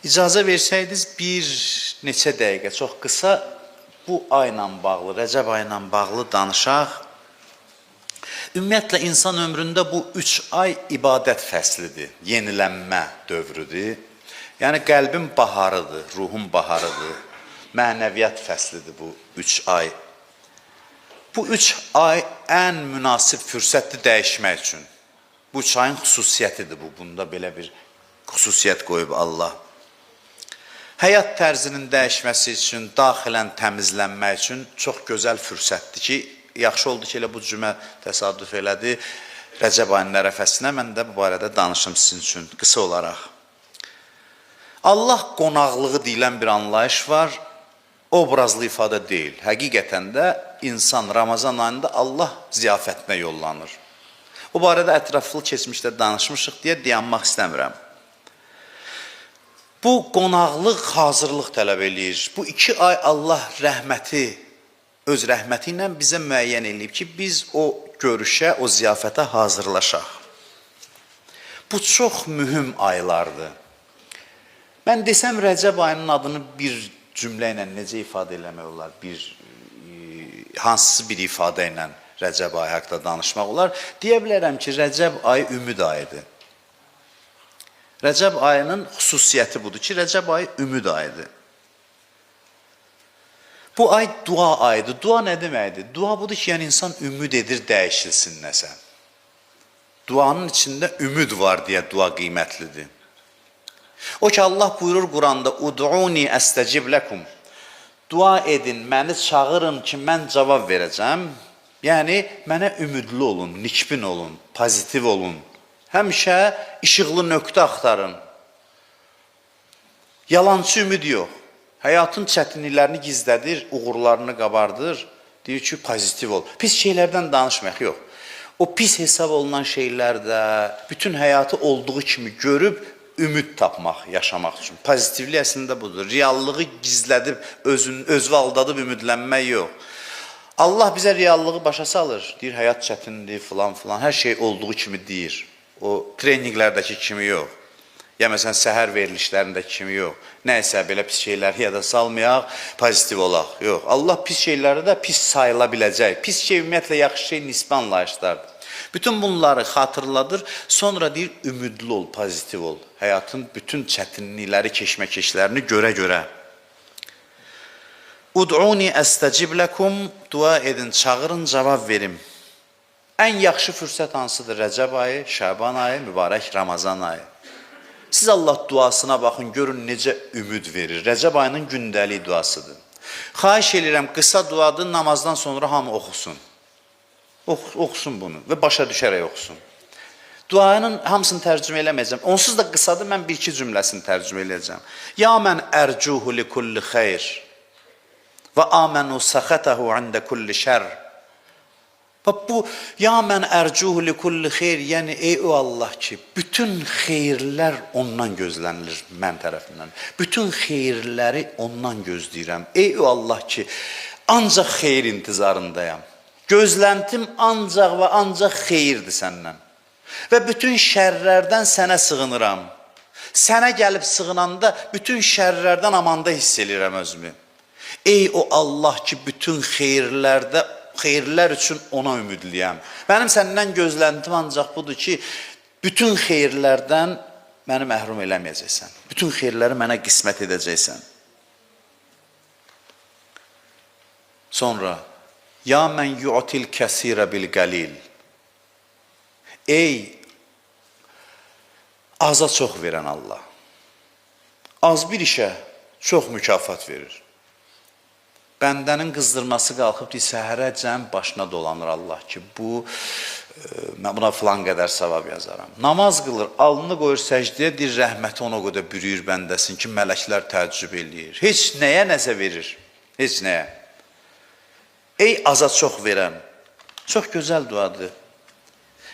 İcazə versəydiniz bir neçə dəqiqə, çox qısa bu ayla bağlı, Rəcəb ayla bağlı danışaq. Ümumiyyətlə, insan ömründə bu 3 ay ibadət fəslidir, yenilənmə dövrüdür. Yəni, qəlbin baharıdır, ruhun baharıdır, mənəviyyat fəslidir bu 3 ay. Bu 3 ay ən münasib fürsətdir dəyişmək üçün. Bu 3 ayın xüsusiyyətidir bu, bunda belə bir xüsusiyyət qoyub Allah. Həyat tərzinin dəyişməsi üçün, daxilən təmizlənmək üçün çox gözəl fürsətdir ki, yaxşı oldu ki, elə bu cümə təsadüf elədi. Rəcəb ayının ərəfəsinə mən də bu barədə danışım sizin üçün qısa olaraq. Allah qonaqlığı deyilən bir anlayış var, obrazlı ifadə deyil. Həqiqətən də insan Ramazan ayında Allah ziyafətinə yollanır. Bu barədə ətraflı keçmişdə danışmışıq deyə dayanmaq istəmirəm. Bu qonaqlıq hazırlıq tələb eləyir. Bu 2 ay Allah rəhməti, öz rəhməti ilə bizə müəyyən eləyib ki, biz o görüşə, o ziyafətə hazırlaşaq. Bu çox mühüm aylardır. Mən desəm Rəcəb ayının adını bir cümlə ilə necə ifadə eləmək olar? Hansısa bir ifadə ilə Rəcəb ayı haqqında danışmaq olar. Deyə bilərəm ki, Rəcəb ayı ümid ayıdır. Rəcəb ayının xüsusiyyəti budur ki, Rəcəb ayı ümid ayıdır. Bu ay dua ayıdır. Dua nə deməkdir? Dua budur ki, yəni insan ümid edir dəyişilsin nəsə. Duanın içində ümid var deyə dua qiymətlidir. O ki, Allah buyurur Quranda, Ud'uni əstəcib ləkum. Dua edin, məni çağırın ki, mən cavab verəcəm. Yəni, mənə ümidli olun, nikbin olun, pozitiv olun. Həmişə işıqlı nöqtə axtarın. Yalançı ümid yox. Həyatın çətinliklərini gizlədir, uğurlarını qabardır. Deyir ki, pozitiv ol. Pis şeylərdən danışmaq yox. O pis hesab olunan şeylərdə bütün həyatı olduğu kimi görüb ümid tapmaq, yaşamaq üçün. Pozitivlik əslində budur. Reallığı gizlədib, özünü aldadıb ümidlənmək yox. Allah bizə reallığı başa salır. Deyir, həyat çətindir, filan filan. Hər şey olduğu kimi deyir. O treninqlərdəki kimi yox. Ya məsələn, səhər verilişlərindəki kimi yox. Nəysə, belə pis şeyləri yada salmayaq, pozitiv olaq. Yox, Allah pis şeyləri də pis sayıla biləcək. Pis şey ümumiyyətlə yaxşı şey nisbi anlayışlardır. Bütün bunları xatırladır, sonra deyir, ümidli ol, pozitiv ol. Həyatın bütün çətinlikləri, keşməkeşlərini görə-görə. Ud'uni əstəcib ləkum, dua edin, çağırın, cavab verim. Ən yaxşı fürsət hansıdır? Rəcəb ayı, Şəban ayı, mübarək Ramazan ayı. Siz Allah duasına baxın, görün necə ümid verir. Rəcəb ayının gündəlik duasıdır. Xahiş eləyirəm, qısa duadır, namazdan sonra hamı oxusun. Oxusun bunu və başa düşərək oxusun. Duanın hamısını tərcümə eləməyəcəm. Onsuz da qısadır, mən bir-iki cümləsini tərcümə eləyəcəm. Ya mən ərcuhu li kulli xeyr və amenu səxətəhu ində kulli şər. Bax bu, ya mən ərcuhu li kulli xeyr, yəni ey o Allah ki, bütün xeyirlər ondan gözlənilir mən tərəfindən. Bütün xeyirləri ondan gözləyirəm. Ey o Allah ki, ancaq xeyir intizarındayam. Gözləntim ancaq və ancaq xeyirdir səndən. Və bütün şərlərdən sənə sığınıram. Sənə gəlib sığınanda bütün şərlərdən amanda hiss eləyirəm özümü. Ey o Allah ki, bütün xeyirlər üçün ona ümidliyəm. Mənim səndən gözləntim ancaq budur ki, bütün xeyirlərdən məni məhrum eləməyəcəksən. Bütün xeyirləri mənə qismət edəcəksən. Sonra, ya mən yu'til kəsirə bil qəlil. Ey aza çox verən Allah. Az bir işə çox mükafat verir. Bəndənin qızdırması qalxıb deyir, səhərə cəm başına dolanır Allah ki, bu, mən buna filan qədər savab yazaram. Namaz qılır, alnını qoyur səcdəyə, deyir, rəhməti ona qədər bürüyür bəndəsin ki, mələklər təəccüb eləyir. Heç nəyə nəsə verir, heç nəyə. Ey aza çox verən, çox gözəl duadır.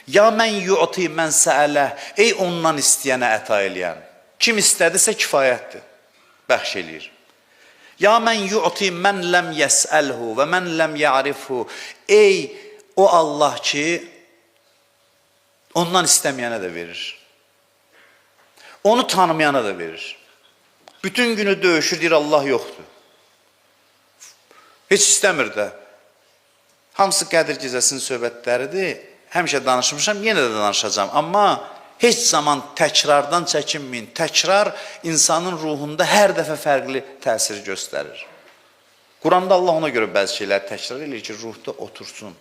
Ya mən yu'ti mən səələ, ey ondan istəyənə əta eləyən. Kim istədisə kifayətdir, bəxş eləyir. Ya mən yu'ti mən ləm yəsəlhu və mən ləm ya'rifhu. Ey o Allah ki, ondan istəməyənə də verir. Onu tanımayana da verir. Bütün günü döyüşür, deyir Allah yoxdur. Heç istəmir də. Hamısı Qədir gecəsinin söhbətləridir. Həmişə danışmışam, yenə də danışacağam. Amma heç zaman təkrardan çəkinməyin. Təkrar insanın ruhunda hər dəfə fərqli təsir göstərir. Quranda Allah ona görə bəzi şeyləri təkrar eləyir ki, ruhda otursun.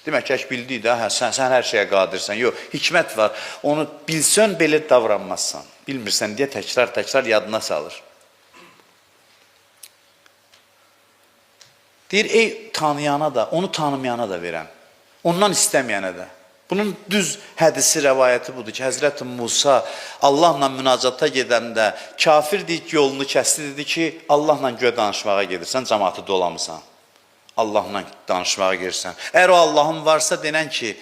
Demək ki, bildik də, hə, sən hər şeyə qadirsən. Yox, hikmət var. Onu bilsən, belə davranmazsan. Bilmirsən deyə təkrar-təkrar yadına salır. Deyir, ey tanıyana da, onu tanımayana da verən, ondan istəməyənə də. Bunun düz hədisi, rəvayəti budur ki, Həzrəti Musa Allahla münacata gedəndə kafir deyik ki, yolunu kəsdi, dedi ki, Allahla göyə danışmağa gedirsən, cəmaatı dolamısan. Allahla danışmağa gedirsən. Əgər o Allahın varsa, denən ki,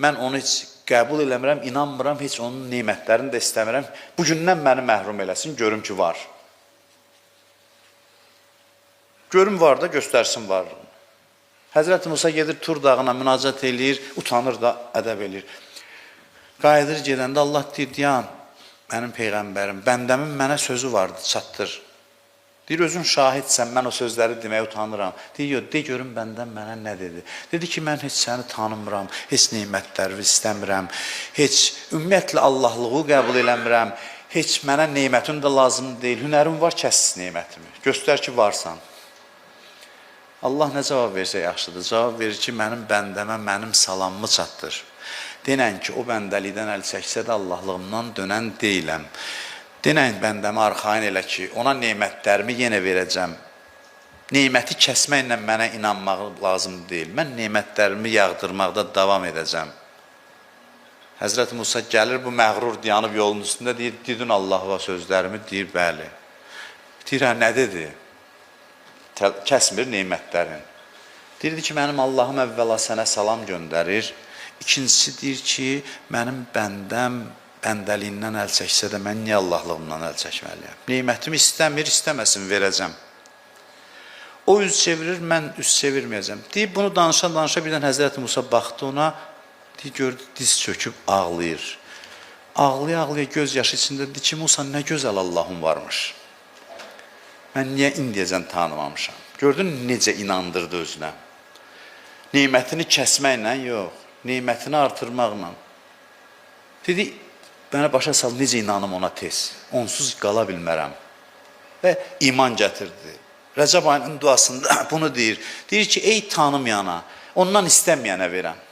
mən onu heç qəbul eləmirəm, inanmıram, heç onun nemətlərini də istəmirəm. Bugündən məni məhrum eləsin, görüm ki, var. Görüm var da, göstərsin varlığını. Həzrəti Musa gedir Tur dağına, münacat eləyir, utanır da, ədəb eləyir. Qayıdır gedəndə Allah deyir, dayan, mənim peyğəmbərim, bəndəmin mənə sözü vardı, çatdır. Deyir, özün şahidsən, mən o sözləri deməyə utanıram. Deyir, yox, de görüm bəndəm mənə nə dedi. Dedi ki, mən heç səni tanımıram, heç nemətlərimi istəmirəm, heç ümumiyyətlə Allahlığı qəbul eləmirəm, heç mənə nemətin də lazım deyil, hünərim var, kəs nemətimi, göstər ki, varsan. Allah nə cavab versə yaxşıdır? Cavab verir ki, mənim bəndəmə mənim salamımı çatdır. Denən ki, o bəndəlikdən əl çəksə də Allahlığımdan dönən deyiləm. Denən bəndəmə arxayın elə ki, ona nemətlərimi yenə verəcəm. Neməti kəsməklə mənə inanmaq lazım deyil. Mən nemətlərimi yağdırmaqda davam edəcəm. Həzrəti Musa gəlir, bu məğrur dayanıb yolun üstündə, deyir, dedin Allah'a sözlərimi, deyir, bəli. Deyir, hə, nə dedi? Kəsmir nemətlərin. Deyirdi ki, mənim Allahım əvvəla sənə salam göndərir. İkincisi deyir ki, mənim bəndəm bəndəliyindən əl çəksə də mən niyə Allahlığımdan əl çəkməliyəm? Nemətimi istəmir, istəməsin, verəcəm. O üz çevirir, mən üz çevirməyəcəm. Deyib, bunu danışa-danışa birdən Həzrəti Musa baxdı ona, deyir, gördü, diz çöküb ağlayır. Ağlaya-ağlaya göz yaşı içində dedi ki, Musa, nə gözəl Allahım varmış. Mən niyə indiyəcən tanımamışam? Gördün necə inandırdı özünə? Nemətini kəsməklə yox, nemətini artırmaqla. Dedi, mənə başa sal, necə inanım ona tez? Onsuz qala bilmərəm. Və iman gətirdi. Rəcəb ayının duasında bunu deyir. Deyir ki, ey tanımayana, ondan istəməyənə verən.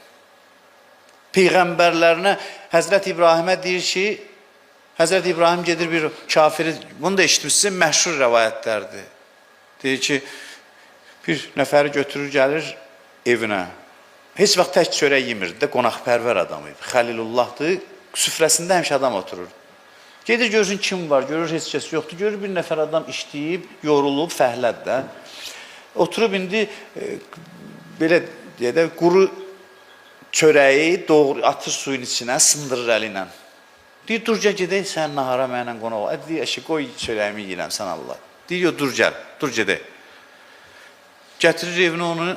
Peyğəmbərlərinə, Həzrət İbrahimə deyir ki, Həzrət İbrahim gedir bir kafiri, bunu da eşitmişsiniz, məşhur rəvayətlərdir. Deyir ki, bir nəfəri götürür, gəlir evinə. Heç vaxt tək çörək yemirdi də, qonaqpərvər adam idi. Xəlilullahdır, süfrəsində həmişə adam oturur. Gedir görsün kim var, görür heç kəs yoxdur. Görür bir nəfər adam işləyib, yorulub, fəhlədir də. Oturub indi, belə deyək də, quru çörəyi doğru atır suyun içinə, sındırır əli ilə. Deyir, dur gəl gedək, sən nahara mənlə qonaq ol. Deyir, əşi, qoy çörəyimi yeyirəm, sən Allah. Deyir, yox, dur gəl, dur gedək. Gətirir evinə onu,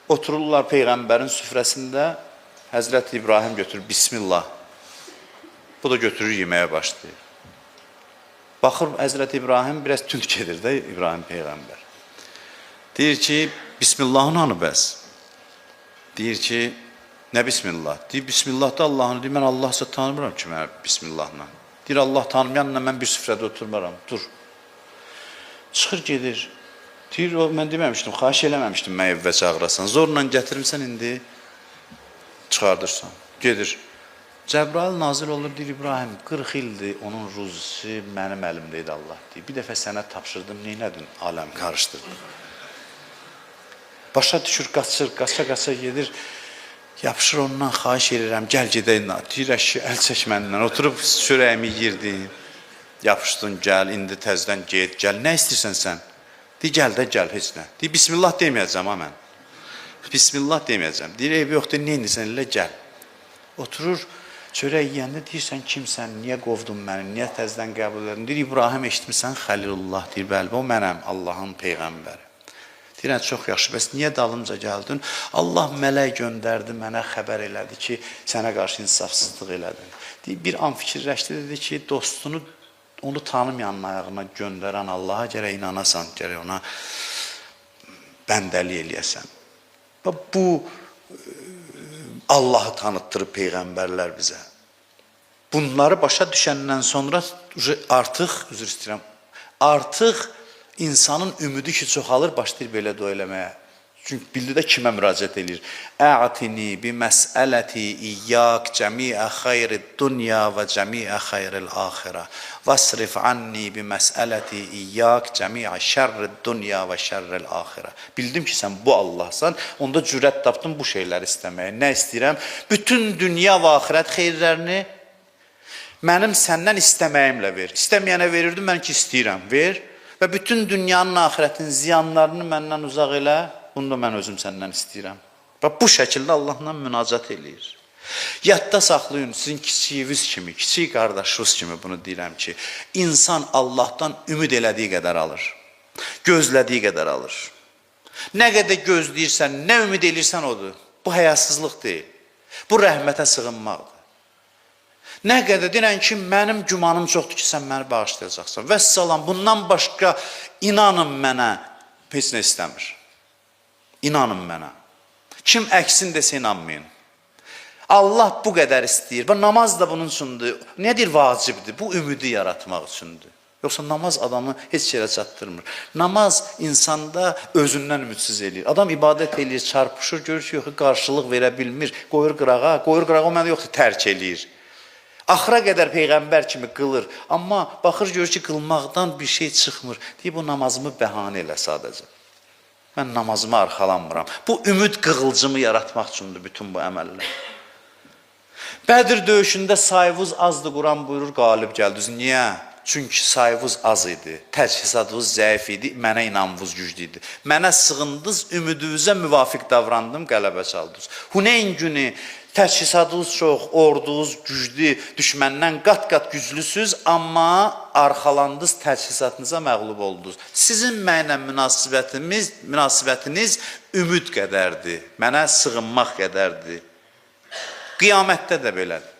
otururlar Peyğəmbərin süfrəsində. Həzrəti İbrahim götürür, Bismillah. Bu da götürür, yeməyə başlayır. Baxır, Həzrəti İbrahim biraz tünd gedir də, İbrahim Peyğəmbər. Deyir ki, Bismillahın hanı bəs? Deyir ki, nə Bismillah? Deyir, Bismillah da Allah'ını. Deyir, mən Allahsa tanımıram ki, mənə Bismillahla. Deyir, Allah tanımayanla mən bir süfrədə oturmaram. Dur. Çıxır, gedir. Deyir, o, mən deməmişdim, xahiş eləməmişdim, mən evə çağırasan. Zorla gətirirsən, indi çıxardırsan. Gedir. Cəbrail nazil olur, deyir, İbrahim, 40 ildir onun ruzisi mənim əlimdə idi Allah. Deyir, bir dəfə sənə tapşırdım, neynədin? Aləm qarışdırdın. Başa düşür, qaçır, qaça-qaça gedir. Yapışır ondan, xahiş edirəm, gəl gedək. Deyir, əşi, əl çək məndən. Oturub çörəyimi yeyirdin. Yapışdın, gəl, indi təzdən get, gəl. Nə istəyirsən sən? Deyir, gəl də gəl, heç nə. Deyir, Bismillah deməyəcəm ha mən. Bismillah deməyəcəm. Deyir, eybi yoxdur, nə indirsən, elə gəl. Oturur, çörək yeyəndə deyirsən, kimsən, niyə qovdun məni, niyə təzdən qəbul edin? Deyir, İbrahim eşitmirsən, Xəlilullah. Deyir, bəli, o mənəm, Allahın peyğəmbəri. Deyirəm, çox yaxşı, bəs niyə dalımca gəldin? Allah mələk göndərdi, mənə xəbər elədi ki, sənə qarşı insafsızlıq elədin. Deyir, bir an fikirləşdi, dedi ki, dostunu Onu tanımayanın ayağına göndərən Allaha gərək inanasan, gərək ona bəndəlik eləyəsən. Və bu Allahı tanıtdırıb peyğəmbərlər bizə. Bunları başa düşəndən sonra artıq, üzr istəyirəm, artıq insanın ümidi ki çoxalır, başlayır belə dua eləməyə. Çünki bildi də kimə müraciət eləyir. Ə'tini bi məsələti iyyək cəmiə xeyrid dunya və cəmiə xeyril axirə. Vasrif anni bi məsələti iyyək cəmiə şərrid dunya və şərril axirə. Bildim ki, sən bu Allahsan, onda cürət tapdım bu şeyləri istəməyə. Nə istəyirəm? Bütün dünya və axirət xeyirlərini mənim səndən istəməyimlə ver. İstəməyənə verirdim, mən ki istəyirəm, ver. Və bütün dünyanın, axirətin ziyanlarını məndən uzaq elə. Bunu da mən özüm səndən istəyirəm. Və bu şəkildə Allahla münacat eləyir. Yadda saxlayın, sizin kiçiyiniz kimi, kiçik qardaşınız kimi bunu deyirəm ki, insan Allahdan ümid elədiyi qədər alır. Gözlədiyi qədər alır. Nə qədər gözləyirsən, nə ümid eləyirsən odur. Bu həyasızlıq deyil. Bu rəhmətə sığınmaqdır. Nə qədər deyirən ki, mənim gümanım çoxdur ki, sən məni bağışlayacaqsan. Vəssalam, bundan başqa inanın mənə, heç nə istəmir. İnanın mənə. Kim əksin desə inanmayın. Allah bu qədər istəyir. Və namaz da bunun üçündür. Niyə deyir vacibdir? Bu ümidi yaratmaq üçündür. Yoxsa namaz adamı heç yerə çatdırmır. Namaz insanda özündən ümidsiz eləyir. Adam ibadət eləyir, çarpışır, görür ki, yox, qarşılıq verə bilmir. Qoyur qırağa, qoyur qırağa, o mənə yoxdur, tərk eləyir. Axıra qədər peyğəmbər kimi qılır. Amma baxır, görür ki, qılmaqdan bir şey çıxmır. Deyir, bu namazımı bəhanə elə sadəcə. Mən namazıma arxalanmıram. Bu ümid qığılcımı yaratmaq üçündür bütün bu əməllər. Bədir döyüşündə sayvuz azdır, Quran buyurur, qalib gəldiniz. Niyə? Çünki sayvuz az idi, təchizatınız zəif idi, mənə inamınız güclü idi. Mənə sığındınız, ümidinizə müvafiq davrandım, qələbə çaldınız. Huneyn günü təchizatınız çox, ordunuz güclü, düşməndən qat-qat güclüsünüz, amma arxalandınız, təchizatınıza məğlub oldunuz. Sizin mənlə münasibətiniz ümid qədərdir, mənə sığınmaq qədərdir. Qiyamətdə də belədir.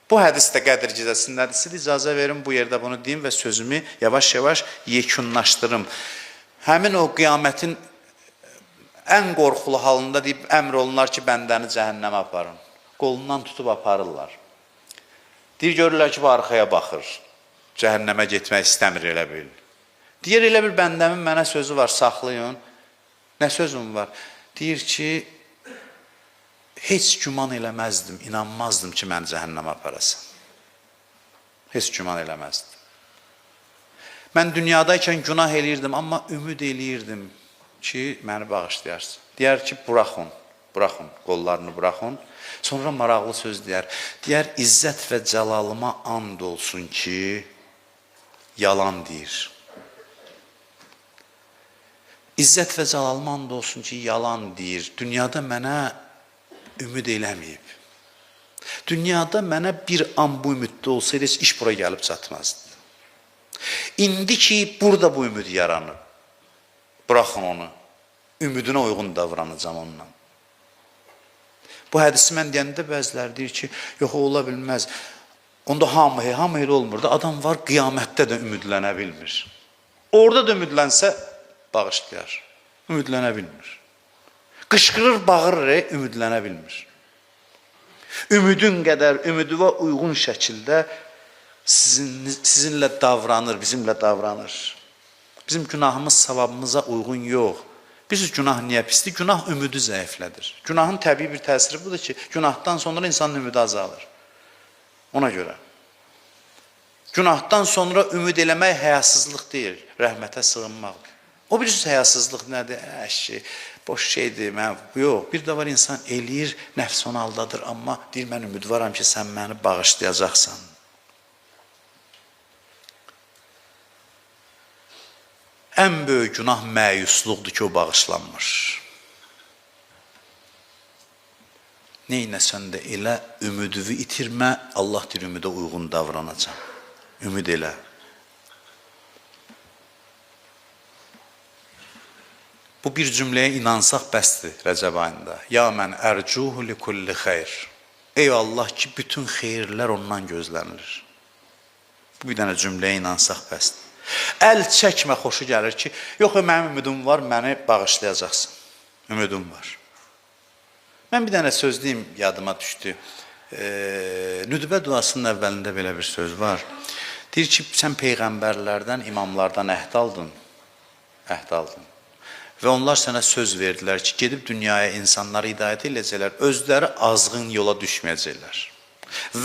Bu hədis də Qədir gecəsinin hədisidir. İcazə verin bu yerdə bunu deyim və sözümü yavaş-yavaş yekunlaşdırım. Həmin o qiyamətin ən qorxulu halında deyib əmr olunar ki, bəndəni cəhənnəmə aparın. Qolundan tutub aparırlar. Deyir, görürlər ki, bu arxaya baxır. Cəhənnəmə getmək istəmir elə bil. Deyir, elə bir bəndəmin mənə sözü var, saxlayın. Nə sözüm var? Deyir ki, heç güman eləməzdim, inanmazdım ki, məni cəhənnəmə aparasan. Heç güman eləməzdim. Mən dünyadaykən günah eləyirdim, amma ümid eləyirdim ki, məni bağışlayarsın. Deyər ki, buraxın, buraxın, qollarını buraxın. Sonra maraqlı söz deyər. Deyər, izzət və cəlalıma and olsun ki, yalan deyir. İzzət və cəlalıma and olsun ki, yalan deyir. Dünyada mənə ümid eləməyib. Dünyada mənə bir an bu ümiddə olsaydı, heç iş bura gəlib çatmazdı. İndi ki, burada bu ümid yaranır. Buraxın onu. Ümidinə uyğun davranacağam onunla. Bu hədisi mən deyəndə bəziləri deyir ki, yox, o ola bilməz. Onda hamı elə olmur da. Adam var, qiyamətdə də ümidlənə bilmir. Orada da ümidlənsə, bağışlayar. Ümidlənə bilmir. Qışqırır, bağırır, ümidlənə bilmir. Ümidin qədər, ümidivə uyğun şəkildə sizinlə davranır, bizimlə davranır. Bizim günahımız savabımıza uyğun yox. Bilirsiniz, günah niyə pisdir? Günah ümidi zəiflədir. Günahın təbii bir təsiri budur ki, günahdan sonra insanın ümidi azalır. Ona görə. Günahdan sonra ümid eləmək həyasızlıq deyil, rəhmətə sığınmaqdır. O bilirsiniz, həyasızlıq nədir? Əşi, boş şeydir, mən... Yox, bir də var insan eləyir, nəfs onu aldadır, amma deyir, mən ümidvaram ki, sən məni bağışlayacaqsan. Ən böyük günah məyusluqdur ki, o bağışlanmır. Neynəsən də elə, ümidini itirmə, Allah deyir, ümidə uyğun davranacaq. Ümid elə. Bu bir cümləyə inansaq bəsdir Rəcəb ayında. Ya mən ərcuhu li kulli xeyr. Ey Allah ki, bütün xeyirlər ondan gözlənilir. Bu bir dənə cümləyə inansaq bəsdir. Əl çəkmə xoşu gəlir ki, yox, mənim ümidim var, məni bağışlayacaqsın. Ümidim var. Mən bir dənə söz deyim, yadıma düşdü. Nüdbə duasının əvvəlində belə bir söz var. Deyir ki, sən peyğəmbərlərdən, imamlardan əhd aldın. Əhd aldın. Və onlar sənə söz verdilər ki, gedib dünyaya insanları hidayət eləyəcəklər, özləri azğın yola düşməyəcəklər.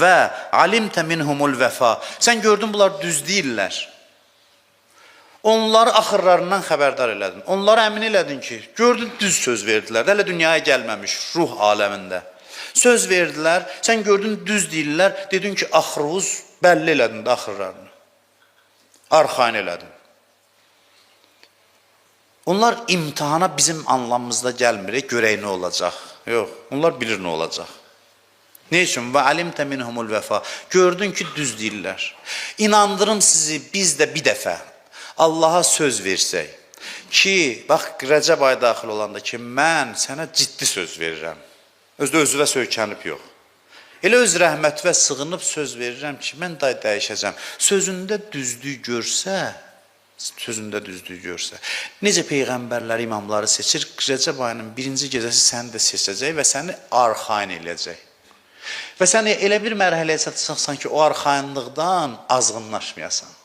Və alimtə minhumul vəfa. Sən gördün, bunlar düz deyirlər. Onları axırlarından xəbərdar elədin. Onları əmin elədin ki, gördün düz söz verdilər. Hələ dünyaya gəlməmiş ruh aləmində. Söz verdilər, sən gördün düz deyirlər, dedin ki, axırınız bəlli elədin də axırlarını. Arxayın elədin. Onlar imtahana bizim anlamımızda gəlmir, görək nə olacaq. Yox, onlar bilir nə olacaq. Nə üçün? Və alimtə minhumul vəfa. Gördün ki, düz deyirlər. İnandırım sizi, biz də bir dəfə Allaha söz versək ki, bax, Rəcəb ayı daxil olanda ki, mən sənə ciddi söz verirəm. Özdə özüvə söykənib yox. Elə öz rəhmətvə sığınıb söz verirəm ki, mən day dəyişəcəm. Sözündə düzlük görsə, sözündə düzlük görsə. Necə peyğəmbərləri, imamları seçir, Rəcəb ayının birinci gecəsi səni də seçəcək və səni arxayın eləyəcək. Və səni elə bir mərhələyə çatacaqsan ki, o arxayınlıqdan azğınlaşmayasan.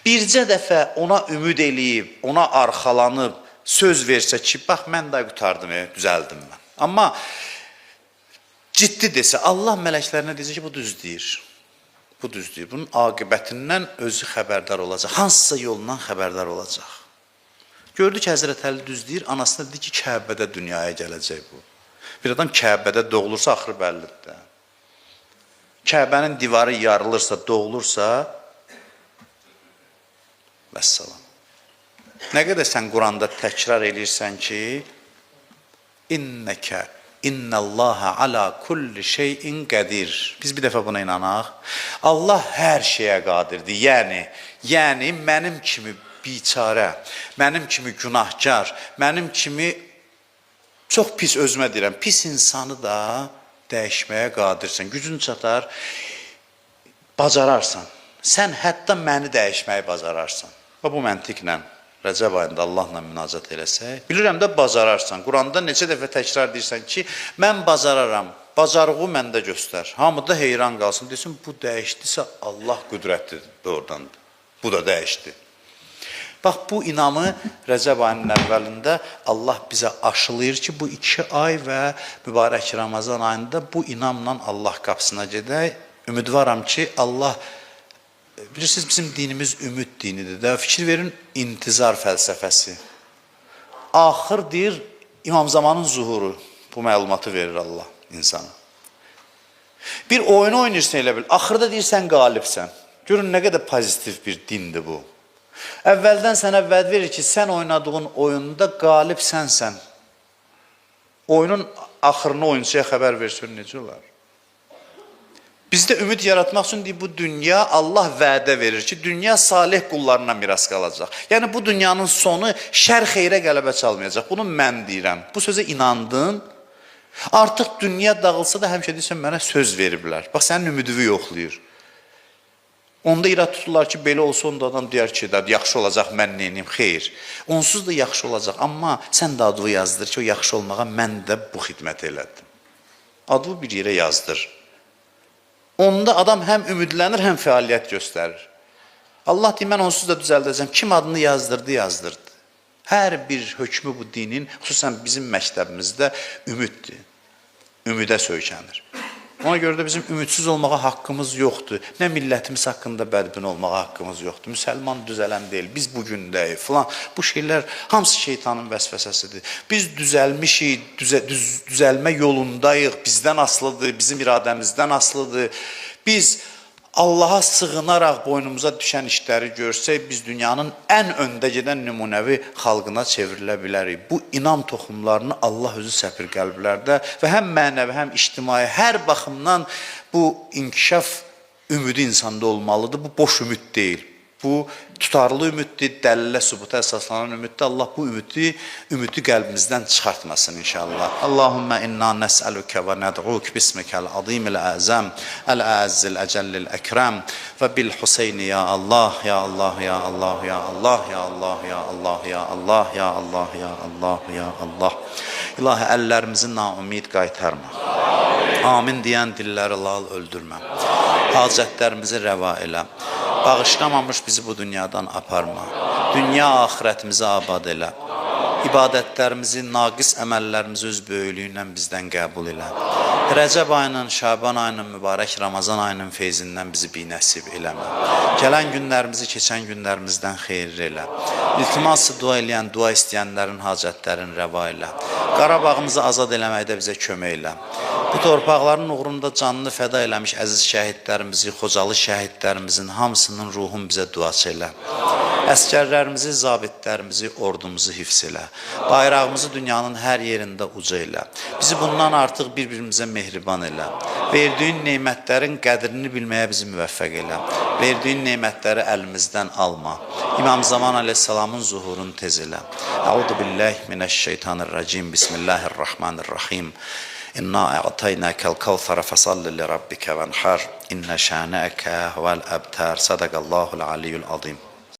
Bircə dəfə ona ümid eləyib, ona arxalanıb, söz versə ki, bax, mən də qurtardım, düzəldim mən. Amma ciddi desə, Allah mələklərinə deyəcək ki, bu düz deyir. Bu düz deyir. Bunun aqibətindən özü xəbərdar olacaq. Hansısa yolundan xəbərdar olacaq. Gördü ki, Həzrət Əli düz deyir, anasına dedi ki, Kəbədə dünyaya gələcək bu. Bir adam Kəbədə doğulursa, axırı bəllidir də. Kəbənin divarı yarılırsa, doğulursa, vəssalam. Nə qədər sən Quranda təkrar eləyirsən ki, innəkə innallaha ala kulli şeyin qədir. Biz bir dəfə buna inanaq. Allah hər şeyə qadirdir. Yəni mənim kimi biçarə, mənim kimi günahkar, mənim kimi çox pis özümə deyirəm, pis insanı da dəyişməyə qadirsən. Gücün çatar, bacararsan. Sən hətta məni dəyişməyi bacararsan. Və bu məntiqlə Rəcəb ayında Allahla münacat eləsək, bilirəm də bacararsan. Quranda neçə dəfə təkrar deyirsən ki, mən bacararam, bacarığı məndə göstər. Hamı da heyran qalsın, desin, bu dəyişdisə Allah qüdrətlidir doğrudan. Bu da dəyişdi. Bax, bu inamı Rəcəb ayının əvvəlində Allah bizə aşılayır ki, bu 2 ay və mübarək Ramazan ayında bu inamla Allah qapısına gedək. Ümidvaram ki, Allah, bilirsiniz, bizim dinimiz ümid dinidir də. Fikir verin, intizar fəlsəfəsi. Axır deyir, İmam Zamanın zuhuru. Bu məlumatı verir Allah insana. Bir oyunu oynayırsan elə bil, axırda deyirsən qalibsən. Görün, nə qədər pozitiv bir dindir bu. Əvvəldən sənə vəd verir ki, sən oynadığın oyunda qalib sənsən. Oyunun axırını oyunçuya xəbər versin, necə olar? Bizdə ümid yaratmaq üçün deyir, bu dünya Allah vədə verir ki, dünya salih qullarına miras qalacaq. Yəni, bu dünyanın sonu şər xeyrə qələbə çalmayacaq. Bunu mən deyirəm. Bu sözə inandın. Artıq dünya dağılsa da həmişə deyirsən, mənə söz veriblər. Bax, sənin ümidini yoxlayır. Onda irad tuturlar ki, belə olsa onda adam deyər ki, yaxşı olacaq, mən neynim, xeyr. Onsuz da yaxşı olacaq, amma sən də adını yazdır ki, o yaxşı olmağa mən də bu xidməti elədim. Adını bir yerə yazdır. Onda adam həm ümidlənir, həm fəaliyyət göstərir. Allah deyir, mən onsuz da düzəldəcəm. Kim adını yazdırdı, yazdırdı. Hər bir hökmü bu dinin, xüsusən bizim məktəbimizdə ümiddir. Ümidə söykənir. Ona görə də bizim ümidsiz olmağa haqqımız yoxdur. Nə millətimiz haqqında bədbin olmağa haqqımız yoxdur. Müsəlman düzələn deyil, biz bugündəyik filan. Bu şeylər hamısı şeytanın vəsvəsəsidir. Biz düzəlmişik, düzəlmə yolundayıq, bizdən asılıdır, bizim iradəmizdən asılıdır. Biz Allaha sığınaraq boynumuza düşən işləri görsək, biz dünyanın ən öndə gedən nümunəvi xalqına çevrilə bilərik. Bu inam toxumlarını Allah özü səpir qəlblərdə və həm mənəvi, həm ictimai, hər baxımdan bu inkişaf ümidi insanda olmalıdır. Bu boş ümid deyil. Bu tutarlı ümiddir, dəlilə, sübuta əsaslanan ümiddir. Allah bu ümidi qəlbimizdən çıxartmasın inşallah. Allahumma inna nəsəluke və nəd'uk bismikəl azimil əzəm, əl-əzzil əcəllil əkrəm və bil Hüseyni ya Allah, ya Allah, ya Allah, ya Allah, ya Allah, ya Allah, ya Allah, ya Allah, ya Allah, ya Allah. İlahi əllərimizi naümid qaytarma. Amin deyən dilləri lal öldürmə. Hacətlərimizi rəva elə. Bağışlamamış bizi bu dünyadan aparma. Dünya axirətimizi abad elə. İbadətlərimizi, naqis əməllərimizi öz böyüklüyündən bizdən qəbul elə. Rəcəb ayının, Şaban ayının, mübarək Ramazan ayının feyzindən bizi binəsib eləmə. Gələn günlərimizi keçən günlərimizdən xeyirli elə. İltiması dua eləyən, dua istəyənlərin hacətlərini rəva elə. Qarabağımızı azad eləməkdə bizə kömək elə. Bu torpaqların uğrunda canını fəda eləmiş əziz şəhidlərimizi, Xocalı şəhidlərimizin hamısının ruhun bizə duaçı elə. Əskərlərimizi, zabitlərimizi, ordumuzu hifz elə. Bayrağımızı dünyanın hər yerində uca elə. Bizi bundan artıq bir-birimizə mehriban elə. Verdiyin nemətlərin qədrini bilməyə bizi müvəffəq elə. Verdiyin nemətləri əlimizdən alma. İmam Zaman əleyhissalamın zuhurunu tez elə. Əuzu billahi minəşşeytanirracim. Bismillahirrahmanirrahim. İnna a'taynakal kevser fesalli li rabbike venhar. İnne şani'eke huvel ebter. Sadakallahul aliyyul azim.